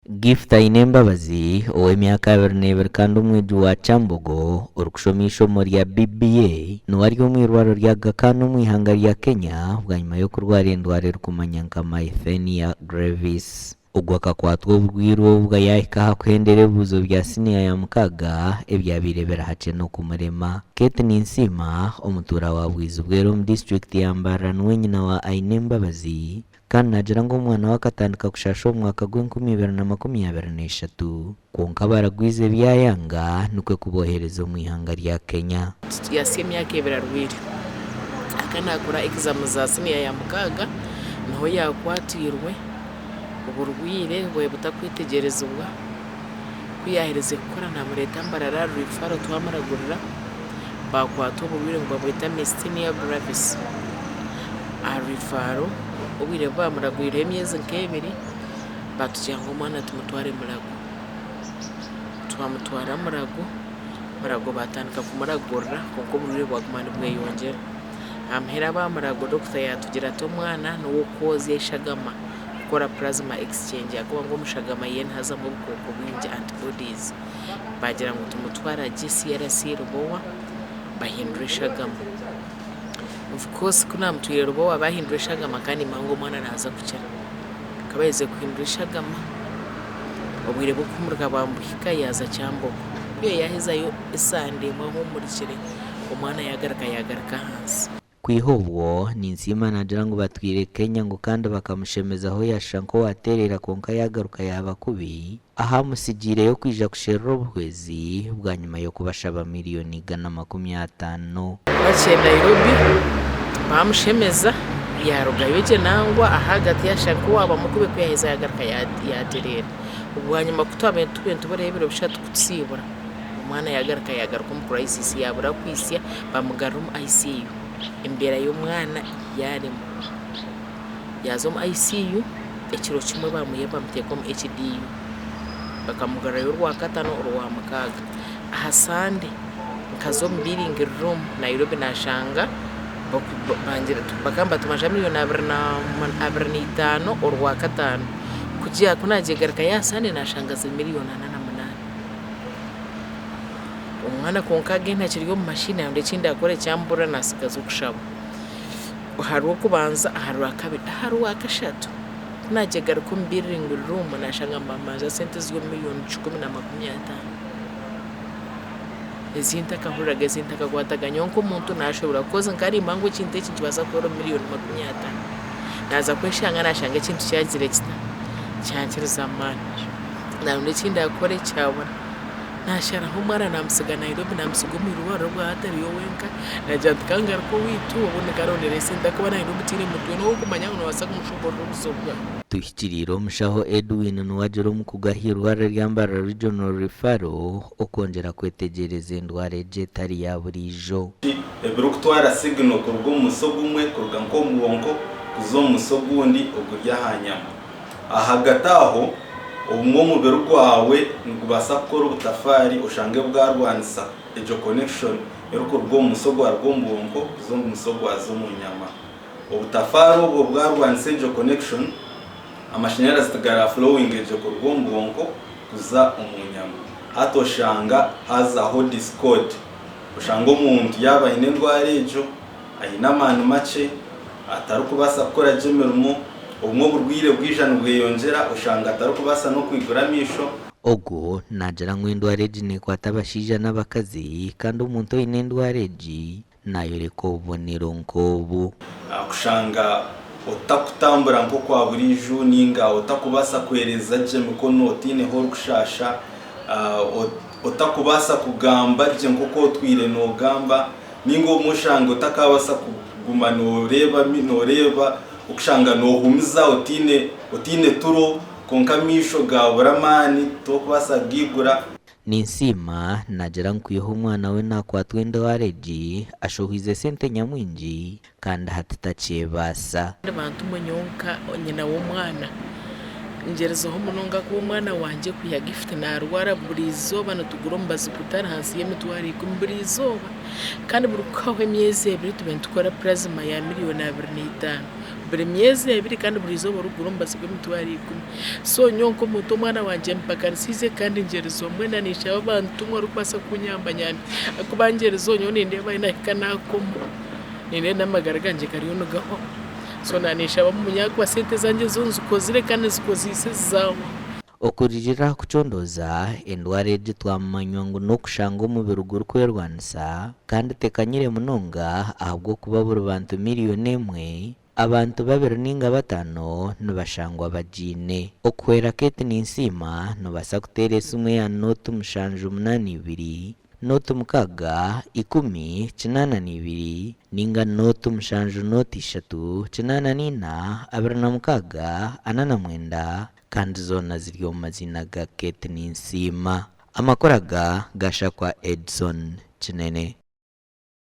Gift Ainembabazi ow'emyaka 22 kandi omwegi wa Kyambogo orikushoma eishomo rya BBA niwe ari omu irwariro rya Aga Khan omu ihanga rya Kenya bwanyima y'okurwara endwara erikumanywa nka Myasthenia Gravis. Ogu akakwatwa oburwaire obu bwa yaahika aha kuhendera ebibuuzo bya siniya ya mukaaga ebyabaire biri hakye n'okumurema. Kate Ninsiima, omutuura wa Bwizibwera omu disiturikiti ya Mbarara niwe nyina wa Ainembabazi Kandi naagira ngu omwana we akatandika kushaasha omu mwaka gw'enkumi ibiri na 23, kwonka baragwize byayanga nikwo kuboohereza omu ihanga rya Kenya. Yahitsya emyaka ebiri arwaire. Akaba naakora egizaamu za siniya ya mukaaga niho yaakwatiirwe oburwaire bwabaire butakwetegyerezibwa. Ku yaaherize kukora naamureeta Mbarara aha riifaro twamuragurira. Baakwatwa oburwaire nibabweta Myasthenia Gravis aha rwifaaro, obwire bu baamuragwireho emyezi nk'ebiri, baatugira ngu omwana tumutware Mulago. Twamutwara Mulago, Mulago baatandika kumuragurira kwonka oburwaire bwaguma nibweyongyera. Aha muheru aba Mulago dokita yaatugira ati omwana n'ow'okwozya eshagama kukora plasma exchange ahakuba ngu omu shagama ye nihazamu obukooko bwingi, antibodies. Baagira ngu tumutware GCRC Lubowa bahindure eshagama. Of course ku naamutwire Lubowa baahindura eshagama kandi nimanya ngu omwana naaza kukira. Ku baaherize kuhindura eshagama, obwire bw'okuhumurika bwamuhika yaaza Kyambogo. Ku yaahezayo esande emwe ahumurikire, omwana yaagaruka yaagaruka ahansi. Kwiha obwo, Ninsiima naagira ngu batwire Kenya ngu kandi bakamushemezaho yaashusha nk'owateereera kwonka yaagaruka yaaba kubi ahu amutsigiireyo kwija kusherura obuhwezi bwanyima y'okubashaba miriyoni 150. Bakye Nairobi baamushemeza yaarugayo gye nangwa ahagati yaashusha nk'owaabamu kubi ku yaaheza yaagaruka yaatereera. Bwanyima ku twabaire nituba nituburayo ebiro bishatu kutusiibura, Omwana yagaruka yagaruka omu crisis yabura kwitsya bamugarura omu ICU embeera y'omwana yarema yaza omu ICU ekiro kimwe bamwihayo bamuteeka omu HDU bakamugarurayo orwakatano orwamukaaga aha Sunday nkaza omu billing room Nairobi nashanga bakaba nibatubanja miriyoni 25 orwakatano kunagyegarukayo aha Sunday nashanga ziri miriyoni 48. Omwana kwonka again akiri omu mashini ngu eki ndakora ekyambura nasigaza okushaba. Aha rwokubanza, aha rwakabiri, aha rwakashatu ku nagyegaruka omu billing room nashanga nibambanja sente ziri omu miriyoni 150 ezi ntakahuriraga ezi ntakakwataga. Nyowe nk'omuntu nashobora coz nkarimba ngu ekintu eki nikibaasa kuhura omu miriyoni 50. Naaza kweshanga nashanga ekintu kyagire kita? Kyankiriza amaani. Naronda eki ndakore kyabura. Nasharaho omwana namutsiga Nairobi namutsiga omu irwariro obwahati ariyo wenka. Nagira nti kangaruke owaitu obundi nkarondera esente ahakuba Nairobi tihaine muntu weena owukumanya ngu nobaasa kumushoborora obuzibu bwawe. Tuhikiriire omushaho Edwin Nuwagira omukugu ah'eirwariro erya Mbarara Regional Referral okwongyera kwetegyereza endwara egi etari ya buriijo. Ebirikutwara signal kuruga omu musyo gumwe kuruga nk'omu bwonko kuza omu musyo ogundi oguri aha nyama. Ahagati aho, obumwe omubiri gwawe nigubaasa kukora obutafaari oshange bwarwanisa egyo connection erikuruga omu musyo gwaruga omu bwonko kuza omu musyo gwaza omu nyama. Obutafaari obwo bwarwanisa egyo connection, amashanyarazi tigara flowinge gye kuruga omu bwonko kuza omu nyama. Hati oshanga hazaho discord, oshanga omuntu yaaba aine endwara egyo, aine amaani makye, atarikubaasa kukora gye emirimo, obumwe oburwaire bwija nibweyongyera oshanga atarikubaasa n'okwigura amaisho. Ogu naagira ngu endwara egi neekwata abashaija n'abakazi kandi omuntu oine endwara egi naayoreka obubonero nk'obu. Kushanga otakutambura nk'okwa buriijo nainga otakubaasa kwereza gye emikono otaine ahu orikushaasha, otakubaasa kugamba gye nk'oku otwire noogamba. Nainga obumwe oshanga otakaabaasa kuguma nooreeba nooreeba okushanga noohumiza otaine otaine turo kwonka amaisho gaabura amaani torikubaasa kugaigura. Ninsiima naagira ngu kwiha omwana we naakwatwa endwara egi, ashohoize sente nyamwingi kandi hati takyebaasa. Bantu mwe nyowe nka nyina w'omwana Ngyerizeho munonga ahakuba omwana wangye kwiha Gift naarwara buri izooba nitugura omubazi gutari ahansi y'emitwaro ikumi buri izooba kandi buri kuhwaho emyezi ebiri tuba nitukora plasma ya miriyoni 25. Buri myezi ebiri kandi buri izooba orikugura omubazi gw'emitwaro ikumi. So nyowe nk'omuntu omwana wangye mpakarisiize kandi ngyerizeho mbwenu na ninshaba abantu mwe orikubaasa kunyamba anyambe ahakuba ngyerizeho nyowe nindeeba ahi nahika naakoma nindeeba n'amagara gangye gariyo nigahwaho. So na ninshaba munyambe ahakuba sente ezangye zo nzikozire kandi nzikozeise zaahwa. Okurugiirira aha kucondooza, endwara egi twamanywa ngu n'okushanga omubiri gurikwerwanisa kandi tekanyire munonga ahabw'okuba buri bantu miriyoni emwe, abantu babiri ninga batano nibashangwa bagiine. Okuhwera Kate Ninsiima, nobaasa kuteera esimu eya nooti mushanju munaana ibiri, nooti mukaaga, ikumi, kinaana na ibiri, ninga nooti mushanju nooti ishatu, kinaana na ina, 26, 49, kandi zoona ziri omu maziina ga Kate Ninsiima. Amakuru aga gashakwa Edson Kinene.